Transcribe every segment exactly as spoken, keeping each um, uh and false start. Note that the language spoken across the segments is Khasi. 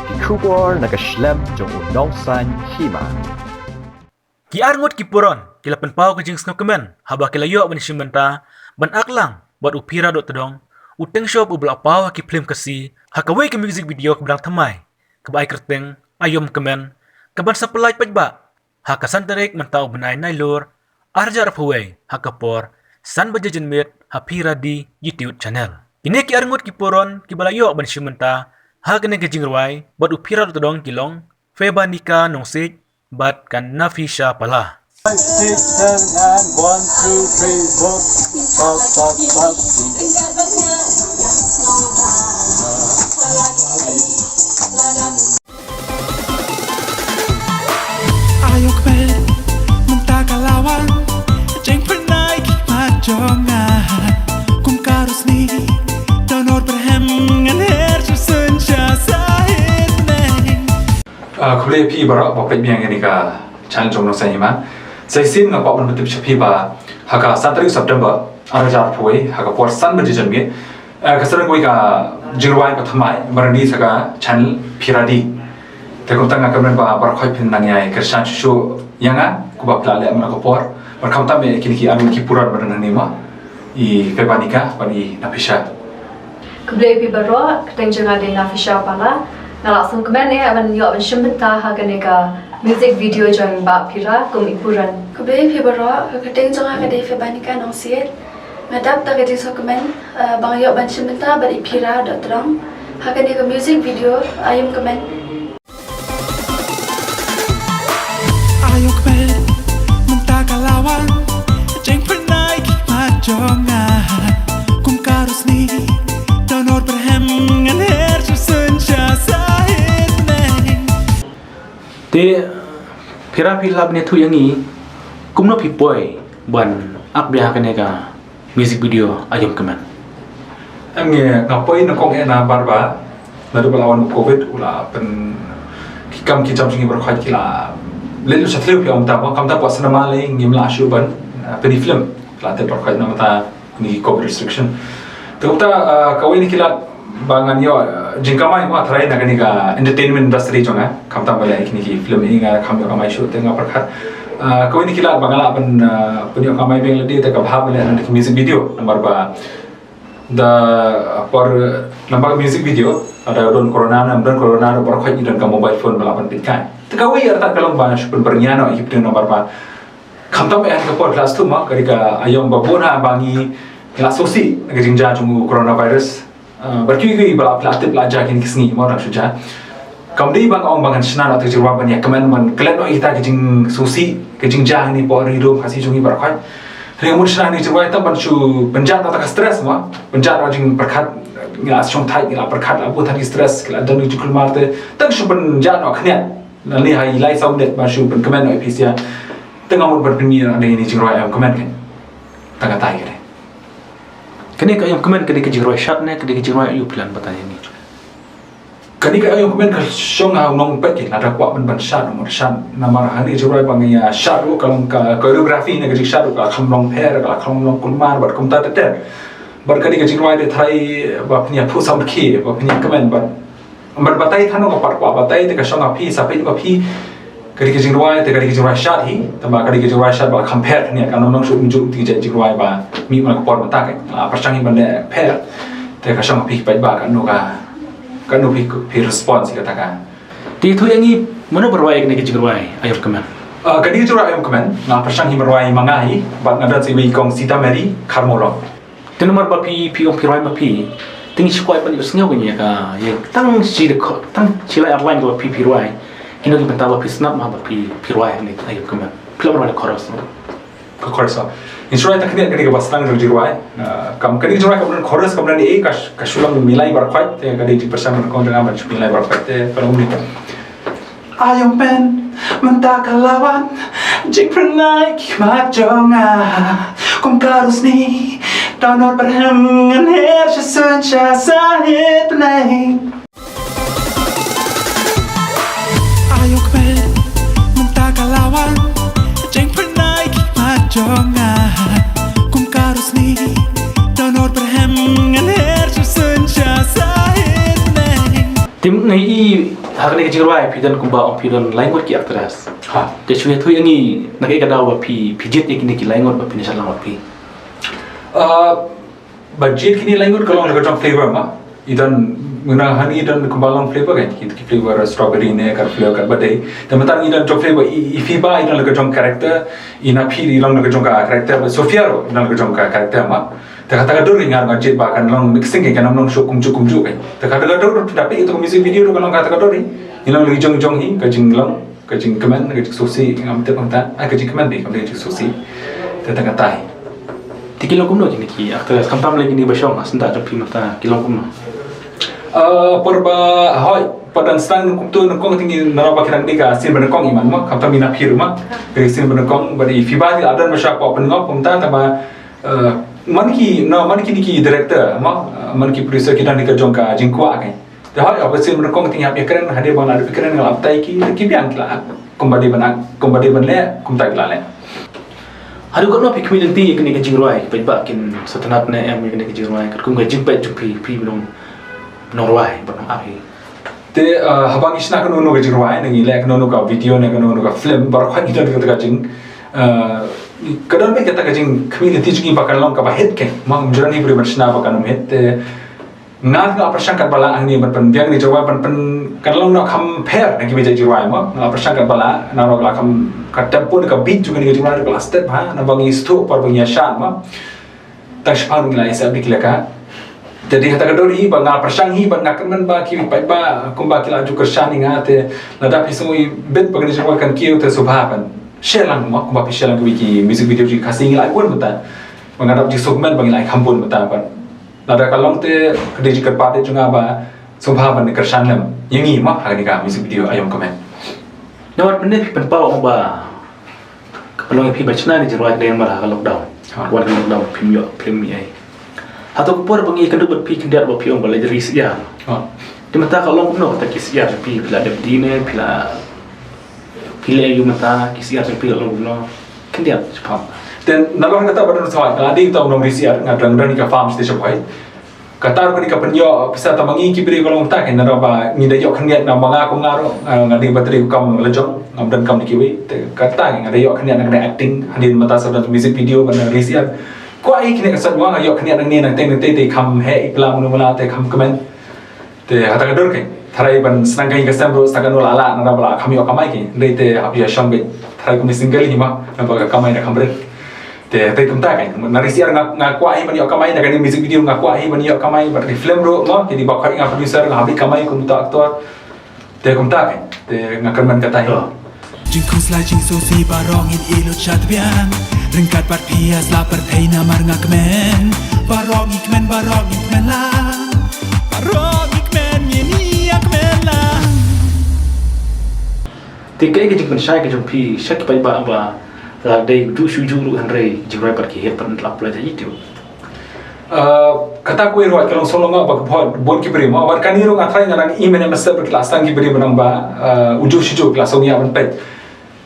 Ki khubor na ka shlem jong u nongsan hima. Ki arngut ki puron ki la pynpaw ka jingsngewkmen haba ki la ïoh ban shim bynta ban aklang bad u Phira Dohtdong, u tengshop uba la paw ha ki phlim Khasi, ha kawei ka music video kaba dang thymmai kaba ai kyrteng Aïom Kmen, kaban sa pyllait paidbah ha ka san tarik mynta u bnai Nailur arhajar arphew wei ha ka por san baje janmiet ha Phira D YouTube channel. Kine ki arngut ki puron kiba la ïoh ban shim bynta ha kane ka jingrwai bad u Phira Dohtdong ki long Febanika Nongsiej bad ka Nafisha Pala. Six, seven, and one, two, three, four, five, five, five. Aïom Kmen, mynta ka la wan jingpynïaid khmat jong nga. Kum ka rosni, don or pyrhem, ngan her sha syn sha sahit neng. Ah, khublei phi baroh ba peit biang ïa kane ka channel jong nongsan hima. Sa shisien nga kwah ban pyntip sha phi ba ha ka san tarik September arhajar arphew wei ha ka por san baje janmiet, eh, ka sa don kawei ka jingrwai ba thymmai ba release ha ka channel Phira D. Te kumta nga kyrmen ba baroh khoit phin nang ïai kyrshan shuh shuh ïa nga kumba phi la leh man la ka por. Bad khamtam ïa kine ki arngut ki puron ba don hangne ma, i Febanika bad i Nafisha. Khublei phi baroh, kyrteng jong nga dei Nafisha Pala. Nga la sngewkmen eh ban ïoh ban shim bynta ha kane ka music video jong Bah Phira kum i puron. Khublei phi baroh, ka kyrteng jong nga ka dei Febanika Nongsiej. Nga dap da ka jingsngewkmen, eh, ba nga ïoh ban shim bynta bad i Phira Dohtdong ha kane ka music video Aïom Kmen. Aïom Kmen, mynta ka la wan jingpynïaid khmat jong nga. Kum ka rosni, don or pyrhem, ngan her sha syn sha sahit neng. Te Phira, phi lah ban ïathuh ïa ngi kumno phi poi ban act beit ha kane ka music video Aïom Kmen? Em, ngi, nga poi nyngkong eh namar ba naduh ba la wan u covid u la pyn, ki kam ki jam jong ngi baroh khoit ki la leit lut sha thliew, phi ong, tang ba khamtam ba cinema lei ngim lah shuh ban, ah, pynïaid film. La tep baroh khoit namar ta kine ki covid restriction. Te kumta, ah, kawei na ki lad ba ngan ïoh, ah, jingkamai mo, tharai na kane ka entertainment industry jong nga. Khamtam ba leh kine ki film hi nga kham ïoh kamai shuh, te nga pyrkhat, ah, kawei na ki lad ba nga lah ban, ah, pynïoh kamai biang lade te ka bha ba leh na ki music video. Namar ba da por, ah, namar ka music video, lada don corona, ym don corona ruh baroh khoit ngi don ka mobile phone ba lah ban peit kai. Te kawei artat ka long ba shu pynbyrngia noh ïa ki pdeng namar ba khamtam eh ha ka por phi la sngewthuh mo, ka dei ka aïom ba bun ha ba ngi la sngewsih na ka jingjia jong u coronavirus. Ah, bad kiwei kiwei ba la, phi la tip la jia kine ki sngi mo, dang shu jia. Kam dei ba nga ong ba ngan shna noh ïa ka jingrwai ban ïa kmen ban klet noh ïa kita ki jingsngewsih, ka jingjia ha kine por ri lum Khasi jong ngi baroh khoit. Hynrei nga mut shna ïa ka jingrwai tang ban shu pynjah noh ïa ka stress mo. Pynjah noh jingpyrkhat, ngi la shong tight, ngi la pyrkhat, la bun than ki stress, ki la don ki jingkulmar, te tang shu pynjah noh khyndiat. Nangne ha i lai saw minit ba shu pynkmen noh ïa phi sha. Te nga mut ban pynmih ïa kane ka jingrwai Aïom Kmen kan. Tang katai ka dei. Kane ka Aïom Kmen ka dei ka jingrwai shad ne ka dei ka jingrwai aïu, phi lah ban batai ïa ngi? Kane ka Aïom Kmen ka shong ha u nongpeit, lada kwah ban, ban shad, mut shad. Namar ha kane ka jingrwai ba ngi ïa shad ruh ka long ka choreography ne ka jingshad ruh ka kham long pher, ka kham long kulmar bad kumta ter ter. Bad kane ka jingrwai te tharai ba phin ïa phuh samrkhie, ba phin ïa kmen bad Ban batai tang nongkynmaw pat kwah batai te ka shong ha phi, sa peit ba phi. Ka dei ka jingrwai te ka dei ka jingrwai shad hi, tangba ka dei ka jingrwai shad ba la kham pher, ne ka nang nang shu mynjur te ka jingrwai ba mih man ka por mynta ka, ah, pyrshang hi ban leh pher. Te ka shong ha phi paidbah, katno ka, katno phi, phi response ïa kata ka. Te ïathuh ïa ngi mano ba rwai kane ka jingrwai Aïom Kmen? Ah, kane ka jingrwai Aïom Kmen nga pyrshang hi ban rwai ma nga hi bad nga don sa iwei i kong Sita Mary Kharmawlong. Te namar ba phi, phi ong phi rwai ma phi, te ngi shu kwah ban ïohsngew ïa ka, ïa tang shi de ko, tang shi lai ar line kaba phi, phi rwai. Kino ki bynta ba phi sngap ma ba phi, phi rwai ne Aïom Kmen? Phi lah ban rwai chorus, no? Ka chorus, oh. Ngi shu rwai tang khyndiat, ka dei kaba sdang jong jingrwai. Ah, kam, ka dei jingrwai kam don chorus, kam don ei, ka sh-, ka shu long milai baroh khoit, te ka dei jingpyrshang ban kong jong nga ban shu milai baroh khoit, te ka long ni. Aïom Kmen, mynta ka la wan jingpyrnai khmat jong nga. Kum ka rosni, don or pyrhem, ngan her sha syn sha sahit neng. Aïom Kmen, mynta ka la wan jingpyrnai khmat jong nga. Kum ka rosni, don or pyrhem, ngan her sha syn sha sahit neng. Te nga i ha kane ka jingrwai phi don kumba ong phi don lai ngut ki actress. Ha. Te shu ïathuh ïa ngi na kaei ka daw ba phi, phi jied ïa kine ki lai ngut ba phin ïa shad lang bad phi. Ah, ba jied kine lai ngut ka long la ka jong flavor ma. I don, mynta hangne i don kumba long flavor kan, ki, ki flavor strawberry ne ka flavor ka ba dei. Te mynta i don jong flavor i, i phi ba i don la ka jong character, i na phi i long la ka jong ka character, ba Sophia ruh i don la ka jong ka character ma. Te kata ka dur nga ruh nga jied ba kan long mixing kan, kan long shuh kumjuh kumjuh kan. Te kata ka dur da phi ïa ka music video ruh kan long kata ka dur, i long la ki jong jong hi, ka jinglong, ka jingkmen, ka jingsngewsih, ngam tip kumta, ah, ka jingkmen dei, kam dei ka jingsngewsih. Te tang kata hi. Te ki long kumno kine ki actress, khamtam lei kine ba shong ha syndah jong phi mynta, ki long kumno? Ah, por ba hoi, por ba dang sdang kumto nyngkong, te ngi na ba ki dang dei ka scene ba nyngkong i man ma, khamtam i na phi ruh ma. Ka scene ba nyngkong ba dei phi ba dei la don ba sha pynngop kumta, tang ba, eh, man ki, no, man kine ki director ma, eh, man ki producer ki dang dei ka jong ka jingkwah kan. Te hoi, haba scene ba nyngkong te ngi hap ïakren, hadien ba nga la dep ïakren nga la batai ki, ki biang ki la, kumba dei ban, kumba dei ban leh, kumta ki la leh. Haduh katno phi khmih lynti ïa kane ka jingrwai, ki paidbah kin sngewtynnat ne em ïa kane ka jingrwai, katkum ka jingpeit jong phi, phi ba nong, nongrwai, ba nong-act hi. Te, uh, haba ngi shna kano kano ka jingrwai, ne ngi leh kano kano ka video, ne kano kano ka film, baroh kawei ngi don kata ka jing, uh, ka don beit kata ka jingkhmih lynti jong ngi ba kan long kaba hit kan, ma ym ju don hi briew ban shna ba kan ym hit, te Nga nga pyrshang katba lah hangne ban pyn, biang ni jingwai ban pyn, kan long noh kham pher na kiba ïa jingwai mo. Nga pyrshang katba lah, na long lah kham ka tempo ne ka beat jong kane ka jingwai ka lah step ha, naba ngi sdang por ba ngi ïa shad mo. Tang shipang ngi la ïa sep ïa ki lehkai. Te dei kata ka dur hi ba nga pyrshang hi ba nga kyrmen ba ki paidbah kumba ki la ju kyrshan ïa nga te lada phi sngew i bit ba kane ka jingwai kan kiew te sngewbha ban share lang mo, kumba phi share lang kiwei ki music video jong ki Khasi ngi la ïa bun mynta. Ba nga dap jingsngewkmen ba ngi la ïa kham bun mynta ban Lada ka long te ka dei jingkyrpad jong nga ba sngewbha ban kyrshan lem ïa ngi mo ha kane ka music video Aïom Kmen. Namar mynne phi pynpaw ong ba ka pynlong ïa phi ban shna ïa ka jingrwai ka dei namar ha ka lockdown. Ha. Wan ka lockdown phim ïoh phim ïoh. Hato ka por ba ngi kynduh bad phi khyndiat ba phi ong ba la ri syiar. Ha. Te mynta ka long kumno kata ki syiar phi, phi la dep die ne phi la Phi leh aïu mynta ki syiar jong phi la long kumno? Khyndiat shaphang. Te nalor kata ba don sawai, nga dei uta u nongri syiar, nga dang don ïa ka farm sha Bhoi. Kata ruh kane ka pynïoh pisa tang ba ngi ki briew ka long mynta kein, nalor ba ngi da ïoh khyndiat na ba nga kum nga ruh, eh, nga dei ba trei kam la jong, ngam don kam da kiwei. Te kata nga da ïoh khyndiat na kane acting, hadien mynta sa don music video ban ri syiar. Kwah hi kine ka sait ba nga ïoh khyndiat nangne nangtei nangtei te kham heh ïa pla mano mano te kham kmen. Te hata ka dur kein, tharai ban sdang ka ïing ka sem ruh sa kano la lah, naba la kham ïoh kamai kein. Hynrei te hap ïa shong beit, tharai kumne single hi ma, naba ka kamai na kham rit. Te te kumta kein, na ri syiar nga, nga kwah hi ban ïoh kamai, na kane music video nga kwah hi ban ïoh kamai, bad kane film ruh mo, kine ba khot nga producer, nga hap ïa kamai kum uta actor. Te kumta kein, te nga kyrmen kata hi. Jingkhuslai jingsngewsih baroh ngin ïeh lut sha tbian. Ryngkat bad phi ïa sla pyrthei namar nga kmen. Baroh ngi kmen, baroh ngi kmen lang. Baroh ngi kmen, ngin ïa kmen lang. Te kaei ka jingpynshai ka jong phi sha ki paidbah ba la dei juh shu juh ruh hynrei jingrwai pat ki heh pat la pynlait ha YouTube. Uh, kata kawei ruh ka long song long nga ba ka bun ki briew mo, bad kane ruh nga tharai nga dang i mynne mynstep ki la sdang ki briew ba nang ba, uh, ujuh shuh juh ki la song ïa ban peit.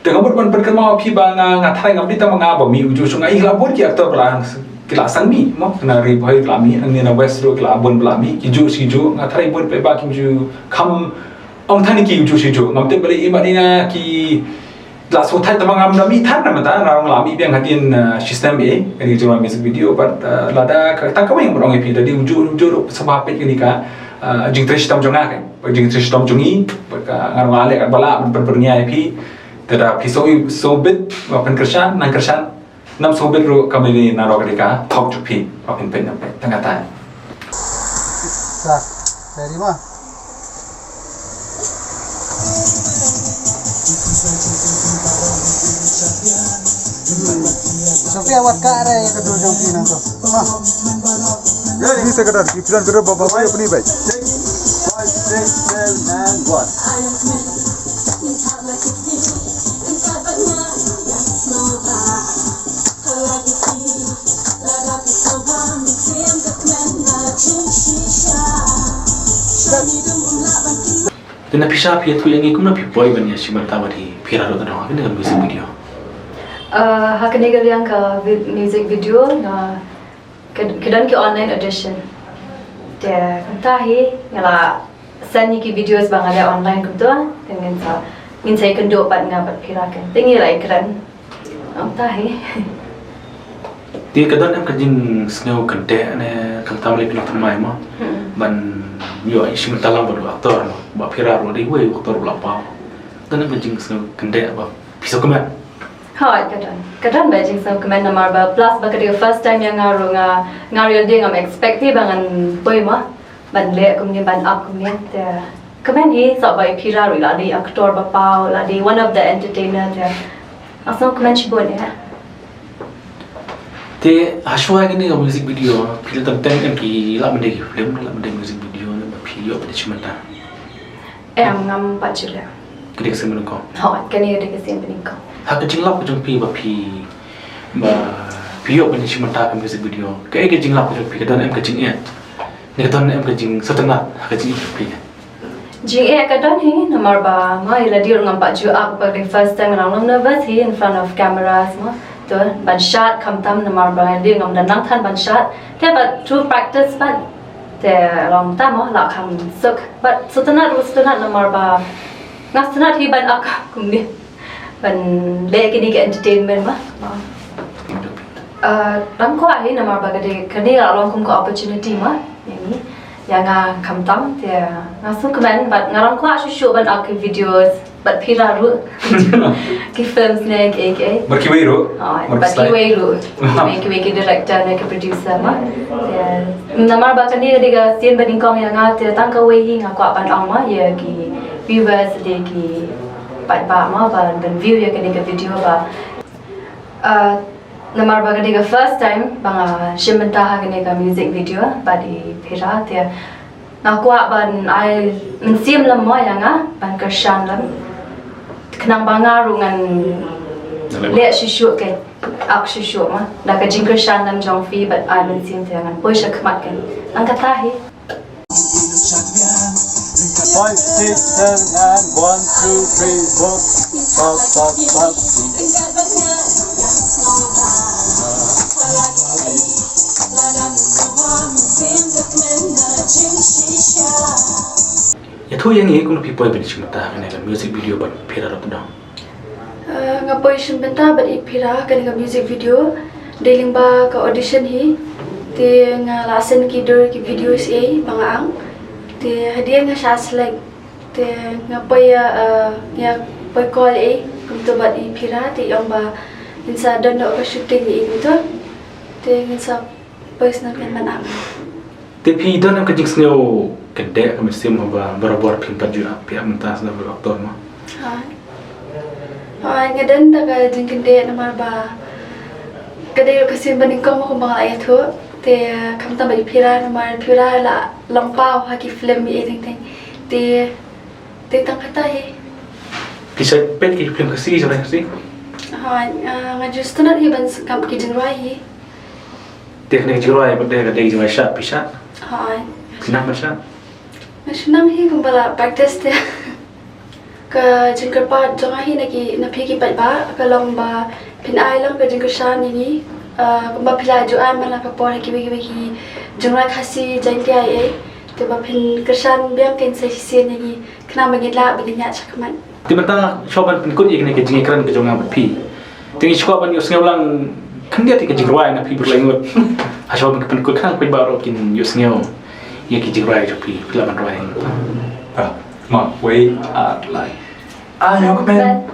Te nga mut ban pynkynmaw phi ba nga, nga tharai ngam dei tang ba nga ba mih ujuh shuh, nga i la bun ki actor ba la ki la sdang mih mo, na Ri Bhoi ki la mih, nangne na West ruh ki la bun ba la mih, ki juh shuh juh, nga tharai bun phi ba kim ju kham ong than ki ujuh shuh juh, ngam tip balei i ma dei nga ki La shu thait tang ba ngam da mih than na mynta, nga ong la mih biang hadien, uh, shi snem eh, kane ka jingrwai music video, bad, uh, lada ka tang kawei ngan ong ïa phi, da dei ujuh ujuh ruh sngewbha peit kane ka, uh, jingtrei shitom jong nga kan. Bad jingtrei shitom jong ngi, bad ka nga ong la leh katba lah ban pynbeit ïa phi. Te da phi sngewbit ba pynkyrshan, nang kyrshan. Nang sngewbit ruh ka mih na rok ka dei ka thok jong phi ba phin peit nang peit tang kata. Sa, ready ma? Sophia, wat ka re ka dur jong phi nang to. Ma. Ready, sa ka dur, ki plan ka dur ba ba phi apni bai. Six, five, six, seven, and one. Te na phi sha phi ïathuh ïa ngi kumno phi poi ban ïa shim bynta bad hi phi la ruh ka dong ha kane ka music video. Ah, ha kane ka liang ka vi-, music video nga Ka, ka don ki online audition. Te kumta hi nga la Send ïa ki videos ba nga leh online kumta, te ngin sa, ngin sa ïakynduh pat nga bad Phira, kan. Te ngi la ïakren. Ong ta hi. Te ka don em ka jingsngew kyndeh ne, khamtam lei phi nongthymmai mo? Hmm. Ban ïoh shim bynta lang bad u actor mo, ba Phira ruh dei uwei u actor ba la paw. Don em ka jingsngew kyndeh ba phi sngewkmen? Hooid, ka don. Ka don ba jingsngewkmen namar ba, plus ba ka dei first time ïa nga ruh, nga, nga really ngam expect hi ba ngan poi mo ban leh kumne, ban act kumne. Te kmen hi, shuh ba i Phira ruh i la dei actor ba paw, la dei one of the entertainer, te nga sngewkmen shibun ïa. Te hashwa kane ka music video, phi la teng teng em ki, la mynta ki film, la mynta music video ne ba phi ïoh ban shim bynta? Em, ngam pat ju leh. Ka dei ka sien ba nyngkong? Hooid, kane ka dei ka sien ba nyngkong. Ha ka jinglap ka jong phi ba phi, ba phi ïoh ban shim bynta ka music video, kaei ka jinglap ka jong phi, ka don em ka jingeh ne ka don em ka jingsngewtynnat ha ka jingeh ka jong phi? Jingeh ka don hi namar ba nga ïa lade ruh ngam pat ju act, ba ka dei first time, nga dang long nervous hi in front of cameras mo. To ban shad, khamtam namar ba nga ïa lade ngam dang nang than ban shad. Te bad through practice bad te long ta mo, la kham suk. Bad sngewtynnat ruh sngewtynnat namar ba nga sngewtynnat hi ban act kumne, ban leh kine ki entertainment mo. Ah, dang kwah hi namar ba ka dei, kane ka long kum ka opportunity mo ïa ngi, ïa nga, khamtam te nga sngewkmen bad nga dang kwah shuh shuh ban act ki videos bad Phira ruh, ki films ne kiei kiei. Bad kiwei ruh? Oh, bad kiwei ruh. Kiwei, kiwei ki director ne ki producer mo. Te namar ba kane ka dei ka sien ba nyngkong ïa nga, te tang kawei hi nga kwah ban ong mo ïa ki viewers, de ki paidbah mo, ban, ban view ïa kane ka video ba, ah, namar ba ka dei ka first time ba nga shim bynta ha kane ka music video bad i Phira, te nga kwah ban ai mynsiem lem mo ïa nga, ban kyrshan lem, khnang ba nga ruh ngan leh shuh shuh, ka act shuh shuh mo, da ka jingkyrshan lem jong phi bad ai mynsiem te ngan poi sha khmat, kan. Nang kata hi. Five, six, seven, and one, two, three, four. Five, five, five. Ïathuh ïa ngi kumno phi poi ban shim bynta ha kane ka music video bad Phira Rupdong? Eh, nga poi shim bynta bad i Phira kane ka music video dei lyngba ka audition hi. Te nga la send ki dur ki videos ei ba nga ang. Te hadien nga shah select, te nga poi ïa, eh, ïa poi call ei kumta bad i Phira, te i ong ba ngin sa don noh ka shooting ei kumta. Te ngin sa poi sngewthuh ban ang. Te phi don em ka jingsngew kyndeh, ka mynsiem haba barabor phim pat ju ap, phi ap mynta sdang ba actor mo? Hooid. Hooid, nga don da ka jingkyndeh namar ba ka dei ka sien ba nyngkong mo, kumba nga la ïathuh. Te khamtam bad i Phira namar Phira la long paw ha ki film ei teng teng. Te, te tang kata hi. Phi shait peit ki film Khasi, jingrwai Khasi? Hooid, ah, nga ju sngewtynnat hi ban s-, kam ki jingrwai hi. Te kane ka jingrwai pat de ka dei ka jingrwai shad, phi shad? Hooid. Phi nang ban shad? Nga shu nang hi kumba la practice te. Ka jingkyrpad jong nga hi na ki, na phi ki paidbah ka long ba phin ai lang ka jingkyrshan ïa ngi. Ah, kumba phi la ju ai man la ka por ha kiwei kiwei ki jingrwai Khasi, Jaiñtia ei. Te ba phin kyrshan biang, kan sa shisien ïa ngi. Khnang ba ngin lah, ba ngin ïaid shakhmat. Te mynta shuwa ban pynkut ïa kane ka jingïakren ka jong nga bad phi, te ngi sngewbha ban ïohsngew lang khyndiat ïa ka jingrwai na phi bad lai ngut. Ha shuwa ban pynkut khnang phi baroh kin ïohsngew ïa ka jingrwai jong phi, phi lah ban rwai. Ah, ma, wei, ar, lai. Ayo kmen,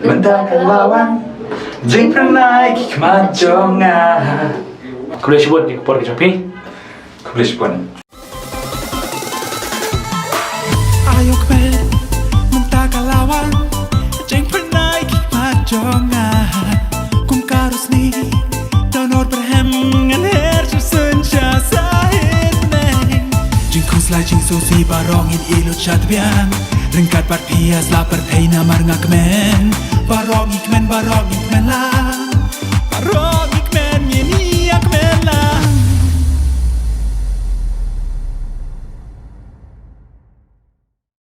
mynta ka la wan jingpyrnai ki khmat jong nga. Khublei shibun ïa ka por ka jong phi. Khublei shibun. Ayo kmen, mynta ka la wan jingpyrnai ki khmat jong nga. Kum ka rosni don or pyrhem, ngan her sha sien sha sahit neng. Jingkhuslai jingsngewsih baroh ngin ïeh lut sha tbian. Ryngkat bad phi ïa sla pyrthei namar nga kmen. Baroh ngi kmen, baroh ngi kmen la.